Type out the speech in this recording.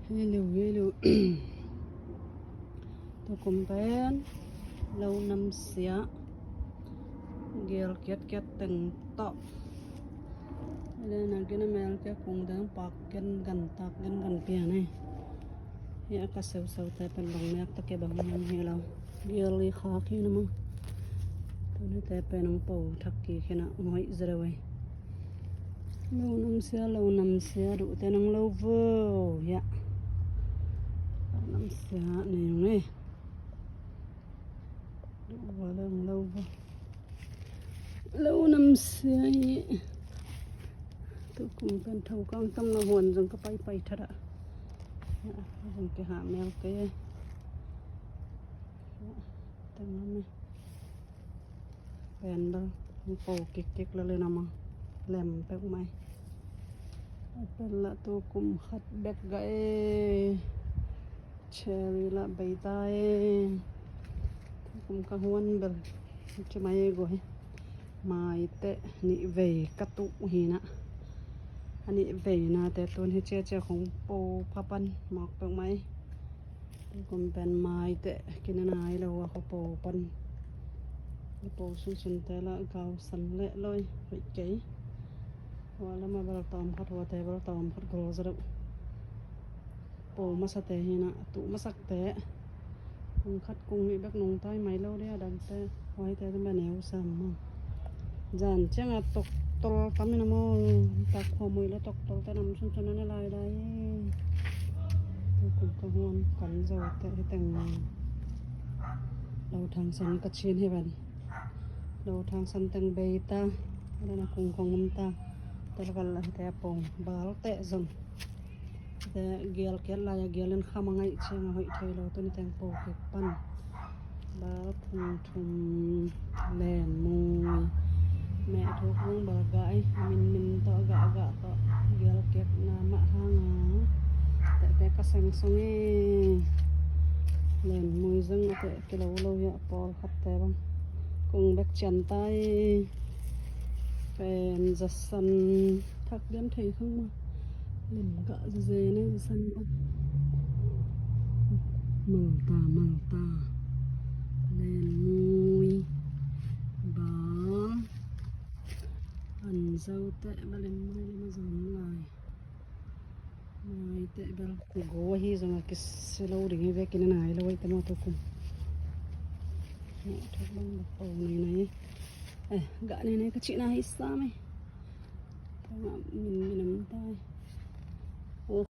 ເຮໂລ ເຮໂລ ໂຕກຸມເປັນ ເລົານ້ຳເສຍ ກຽວກຽດກຽດເຕັງເຕາະ ເວລານາກິນແມວແກກຸງແດງປາກ ເກັນກັນຕາກ ເກັນກັນເປຍໃນ ເຮອາກາດເຊົາໆ ແຕ່ເປັນບັງແນກຕະເກບັງຍັງເຮລາວ ກຽວລີຄາຄີນະມະ ໂຕນີ້ແຕ່ເປັນອັງເປົາທັກກີເຄນະ ໂອ້ຍ ຈະໄດ້ໄວ ເລົານ້ຳເສຍ ເລົານ້ຳເສຍ ດຸແຕ່ນາງເລົາເວີຍະ ນ້ຳເສຍນີ້ ດຸວ່າເລື່ອງເລົາເວີຍ ເລົານ້ຳເສຍ ໂຕກຸມເປັນເທົາກາງຕຳນະຫວນ ຈັ່ງກະໄປໄປທະລະ ຈັ່ງກະຫາແມວເກ ແຕ່ງາມແມ ແປນເບິ່ງ ໂປເກັກໆ ລະເລີນຳມາ ແຫຼມແປກໃໝ່ ເປັນລະໂຕກຸມຄັດແບັກກະເອ ເຊຣີລະໃບຕາຍ ໂຕກຸມກະຫວນເບິ່ງ ຈະໄໝໂກຍ ມາຍແຕະນິເວກະຕຸຫີນະ ອັນນີ້ເວນາແຕ່ຕົນເຮັດເຈຍເຈຍຂອງໂປພາປັນ ໝອກແປກໃໝ່ ໂຕກຸມແປນມາຍແຕະ ກິນນາຍລາວວ່າເຂົາໂປປັນ ໂປຊຸນຊຸນແຕ່ລະກາວສັນແລະລອຍໄວ້ໄກ ວ່າລະມາບາລະຕອມຄັດຫົວແຕ່ບາລະຕອມຄັດໂກລະສະດຸ ໂປມາສະແຕຫີນະ ຕຸມາສັກແຕ ຄົງຄັດກຸງມີແບັກນົງຕາຍໄໝເລົາເດ ດັງແຕ ໄວ້ແຕແບບແນວຊ້ຳ ຈານຈຽງອະຕົກຕົລຕຳນະໂມ ຕັກຫົວມຸຍລະຕົກຕົລແຕ່ນຳຊຸນຊຸນນັ້ນລາຍໄດ້ ໂຕກຸມກະຫວນກັນເຈົ້າແຕະແຕ່ງ ເລົາທາງສັນກະເຊນໃຫ້ບັນ ໂລທາງສັນແຕ່ງເບຕາ ລະນະກຸງຂອງນ້ຳຕາ ແຕ່ລະວັນລະແຕ່ປອງ ບາລແຕະຊົນ ແຕ່ກຽວກຽດລາຍ ກຽວເລີນຄາມາໄງ ເຊງຫອຍເທໂລ ໂຕນີ້ແຕ່ງໂປເກັກປັນ ບາລທຸງທຸງ ແລນມຸຍ ແມ່ທຸກວົງບາລກາຍ ມິນມິນເຕາະກະອາກະເຕາະ ກຽວກຽດນາມະຫາງາ ແຕະແຕະກະແສງສະເງ ແລນມຸຍເຊິ່ງແຕະ ກະໂລໂລຍະ ປອລຄັດແຕ່ບັງ ກົງແບັກຈັນໄຕ ແຟນຈະສັນ ທັກເດືອນໄທເຄິ່ງມາ ຫຼິ້ນກະເຈເນຊັນບັງ ເມີຕາ ເມີຕາ ແລນມຸຍ ບາ ອັນເຈົ້າແຕະ ບາເລັນໄມ້ ມາຈອມລາຍ ໄມ້ແຕະ ບາ ໂກເຮ ສະຫວັດ ກິດສະໂລ ດິງໃຫ້ແວະກິນນາຍ ລະໄວ້ແຕ່ມາໂຕກຸມ ແມ່ທຸກບັງບັກໂຕໃນໃນ ເອ ກະໃນໃນກະຊິນາ ເຮຊາໄມ ແຕ່ວ່າມີ ມີນ້ຳຕາຍ